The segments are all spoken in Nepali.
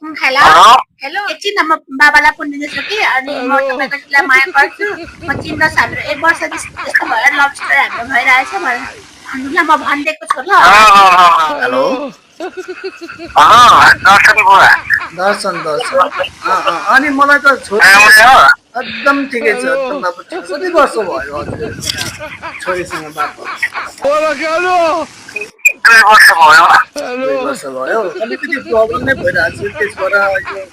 हेलो हेलो एकछिन म बाबालाई फोन दिँदैछु कि अनि म तपाईँको जिल्ला माया गर्छु म चिन्नुहोस् हाम्रो 1 वर्ष जस्तो भएर लबस्टर हाम्रो भइरहेछ भनेर भन्नु ल म भनिदिएको छु ल हेलो दर्शन अनि मलाई त छोरी एकदम ठिकै छ एकदम अब 66 वर्ष भयो हजुर छोरीसँग बात गर्नु 2 वर्ष भयो अलिकति प्रब्लम नै भइरहेको छ त्यसबाट यो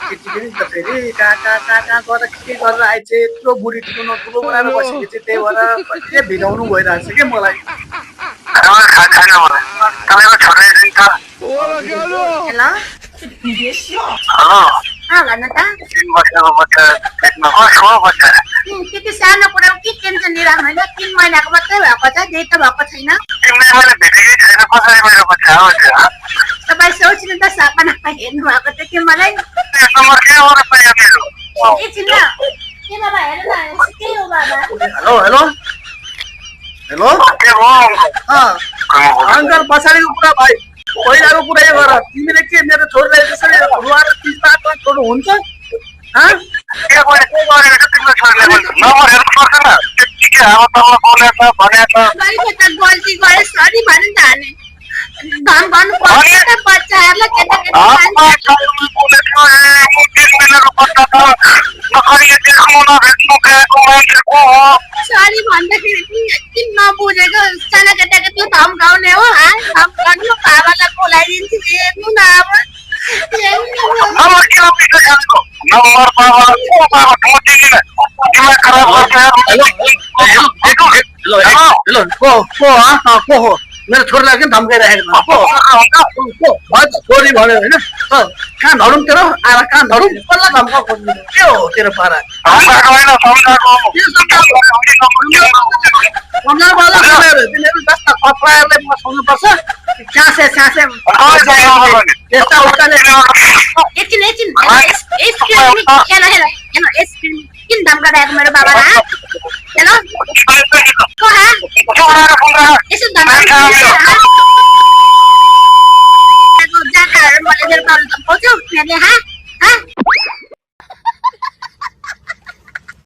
केटी पनि त फेरि कहाँ गएर के गरेर आइछ यत्रो बुढी ठुलो बनाएर बसेपछि त्यही भएर कहिले भिडाउनु भइरहेको छ के मलाई हेलो भन त त्यति सानो कुरा के टेन्सन लिइराख्नु होइन 3 महिनाको मात्रै भएको छ त्यही त भएको छैन तपाईँ सोच्नु त सपनामा हेर्नु भएको थियो कि मलाई एकछिन ल के बाबा हेर न के हो बाबा हेलो अङ्कल पछाडिको कुरा भाइ पहिलाको कुरा यो गर तिमीले के मेरो छोरीलाई त्यसरी रुवाएर पिछाडमा छोड्नु हुन्छ गल्ती गरे सरी भन्नु त हाने धन गर्नु पर्छ त बच्चाहरूलाई सरी भन्दाखेरि किन नबुझेको साना केटाको त्यो धम्काउने हो धम्काउनु बाबालाई बोलाइदिन्छु हेर्नु न अब मेरो छोरीलाई किन धम्काइराखेको छोरी भन्यो होइन कहाँ धरौँ तेरो आएर कहाँ धरौँ कसलाई धम्का खोज्नु के हो तेरो पारा तिनीहरू जस्ता खतराहरूलाई बसाउनुपर्छ साँसे यस्ता उकाले एकछिन किन धम्काइरहेको मेरो बाबालाई हेलो यसो धम्काइरहेको जाँदाहरू मैले मेरो पाउनु त पाउँछु